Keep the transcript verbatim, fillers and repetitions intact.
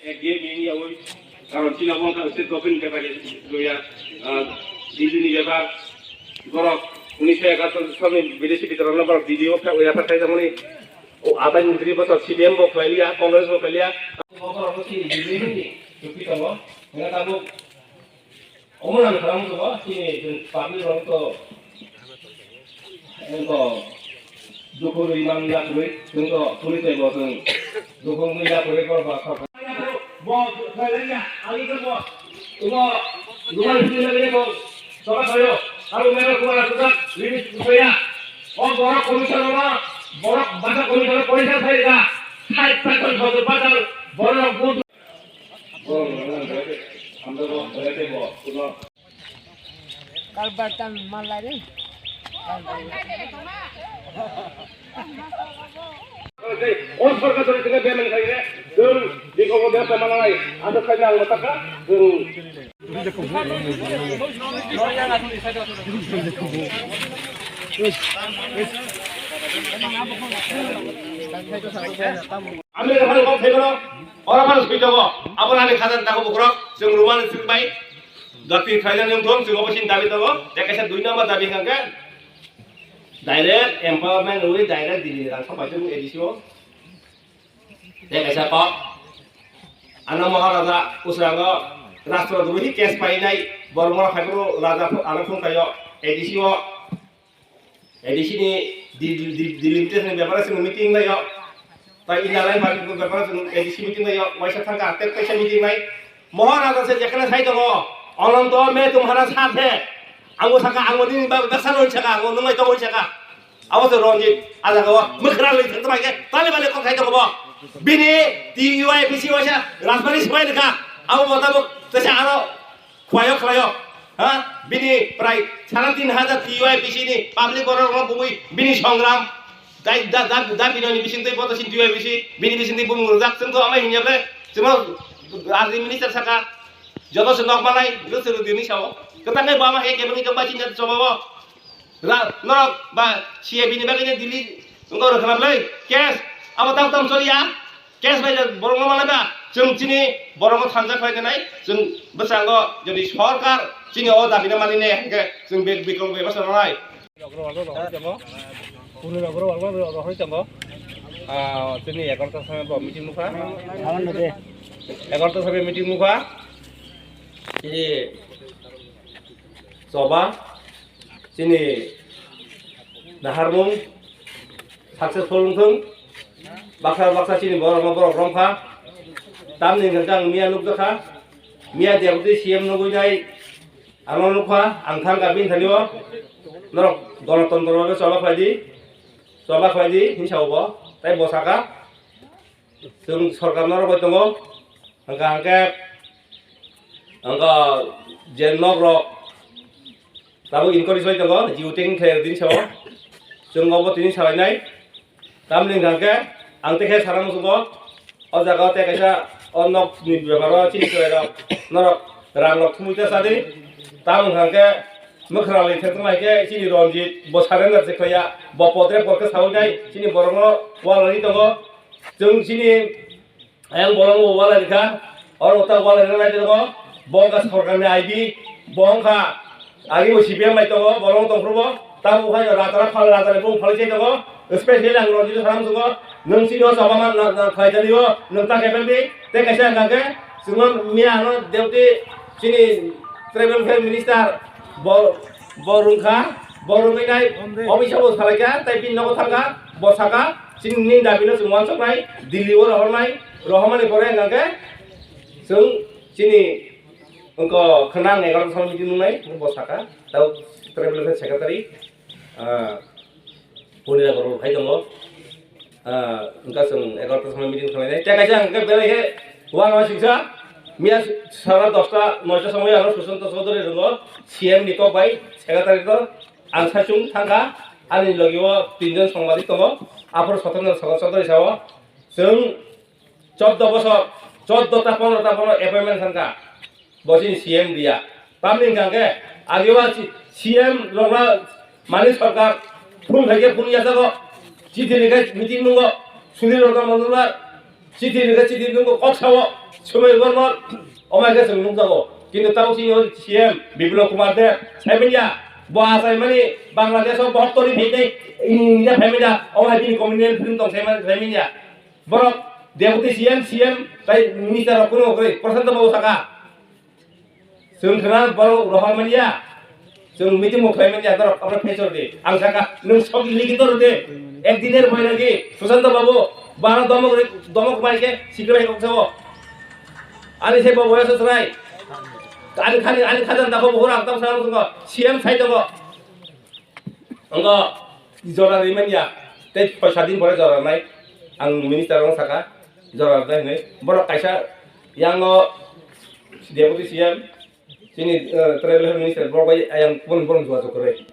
Ek ye mini yawi, karon chini abo wngkha state government ni bepar, loya, ah, D D ni bepar, borok unisho egatur sal ni bidesi bitorok no borok D D O khe uya pathai tongmani, o atai montri bo to C P M bo khlai liya, Congress bo khlai liya. Bo borok bo chini D D ni chukti tongo, hwnba tabuk Omo nang khalang to, chini chwng public rok to, to dukhu rwi man ya kwrwi, chwng to puri tei bo chwng dukhu wngwi ya kwrwi kor ba kor. Bo khlai ya, ali ko bo, bo rumal hini lagi bo, soba khayo, abo mero kuala tuka, release kuya. O borok commission ro, borok basa commission ro, commission sai ka, sai patal, patal, borok. Karbar tam malai re. O sorkar dole tene bemen khai re. Dum diko ko besa manai. Asa khai nang mataka. Dum. Ami rahan kok thebro. Ora phan speed jago. Abo nani khajan tako bukrok. Jeng rumal sing bai. Dati khajan yang thong sing obo sin dabi tago. Te kaisa dui number dabi hangke. Direct empowerment rwi direct Delhi rang sampai tu A D C o. Te kaisa kok. Ano Maharaja usrango rastro druhi case painai. Bormora khaibro raja ano thong kayo A D C o. A D C ni di-, di-, di-, delimitation ni bepare chwng meeting laio. Tai inner line permit ni bepare chwng A D C meeting laio. Waisa thangka tek kaisa meeting lai. Mohor raja se jekhane sai tongo. Ononto me tumhara saath hai. Ango saka, ango nini ba-, baksa roi saka, ango nungai tongoi saka. Abo se Ranjit, a jaga o mwkhra loi thang tongma khe tale bale kok sai tongo bo. Bini T U I P C waisa Rajbari sipai lekha. Abo bo tabuk tesa aro Khwlaio, khwlaio. Ha? Bini prai sara tin hajar T U I P C ni public borok rok bumui bini songram. Dai da, da, da bini ni bising tei boto sin T U I P C, bini bising tei bumung rwjak. Chwng khe amai hinya ble, chwng R D minister saka. Joto se nok manai, lu se lu dini sao. Kwtang khe bo ama he kebini khe bachin jat chobo bo. Ra, norok ba C A B ni bagwi ni Delhi wngkha rw khna bwlai. Case abo tam tam choliya. Case bai borok no mala ba. Chwng chini borok no thansa khlai nai. Chwng bwskango jodi sorkar chini o dabi no mani ne hwnkhe chwng be-, bikol bebasta rwnai. Puni rok rok rok rok rok tongo. Ah, chini egarota samay bo meeting nukha. Egarota samay meeting nukha. Chini choba. Chini naharmung successful wngthung, baksa baksa chini borok no borok romkha. Tamni hwnkhe ang miya nukjakha, miya deputy C M nugwi nai ano nukha, ang thangkha bini thani o, norok gonotontro bagwi choba khlai di, choba khlai di hinwi sao bo, tei bo sakha. Chwng sorkar norok bai tongo, hwnkha hwnkhe, hwnkha je nok rok tabuk inquiry soi tongo, jibo taking khlai din sao, chwng obo tini salainai, tamni hwnkha hwnkhe ang tekhe sana muchungo, o jaga o tei kaisa o nok ni beparo chini chwrai rok norok rang rok thumui ta sadi, tamo hwnkha hwnkhe mwkhra lai thek tongmai khe chini Ranjit bo surrender se khlaiya, bo podre podre saui nai chini borok no walai tongo, chwng chini Ayang bolong bo walai rikha, oro ta walai rikha nai tongo, bo wngkha sorkar ni I B, bo wngkha agi bo C P M bai tongo, bolong tong phuru bo, tamo hai rajara phal rajara bung phalai sai tongo, specially ang Ranjit Saram tongo, nwng chini o choba ma na, na khlai tani o, nwng ta kepel di, tei kaisa hwnkha khe, chwngno miya ano deputy chini tribal welfare minister, bo, bo rwngkha, bo rwngwi nai, office o bo salaikha, tei bini nogo thangkha, bo sakha, Chini ni dabi no chwng uansuknai, Delhi o rohornai, rohormani pore hwnkha khe chwng chini wngkha khwnang egaroh sal meeting wngnai, bo sakha, tei tribal welfare secretary, ah, Puni Nagor rok hai tongo, ah, wngkha chwng egaroh sal meeting khlainai, tei kaisa hwnkha khe belai khe uanama singsa, miya sara dosta noita somoi ano Sushanta Chowdhury rwngo, C M ni kok bai, secretary rok, ang saichung thangkha, ani logi o tinjon songbadik tongo, aphuru Sotendra Chowdhury sao, Chwng chordo bosor, chordo ta pondro ta bono appointment thangkha. Bo chini C M riya. Tamni hwnkha khe, agi o C M rokno mani sorkar phone khai khe phone yachago. Chithi rikhe meeting nungo. Sunil Ratan Majumdar, Chiti nungkha chiti nungkha kok sao, sumai gormor, omai khe chwng nukjago. Kintu tabuk chini C M Biplab Kumar Deb, saimanya, bo achaimani Bangladesh o bohottor ni phitni India phaimanya, omo hai bini communal film tong saimanya, saimanya. Borok Deputy C M, C M, tai minister rok kuno kwrwi, Prashanto Babu saka. Chwng khna borok rohor manya. Chwng meeting bo khlai manya, norok abo phesor di. Ang saka, nwng sok ligi tor de. Ek diner boy lagi, Sushanta Babu, baro domok ri-, domok mai khe, sikhe bai kok sao. Ani se bo boyos chwrai. Ani khani, ani khajan dakho buhur ang tam sanang tongo. C M sai tongo. Wngo jora rimanya, tei phai sat din pore jora rwnai. Ang minister rok saka, jora rwnai hwnwi. Borok kaisa yango Deputy C M, chini, eh, Tribal Health Minister, borok bai ayang kubun borok jogajog kwrwi.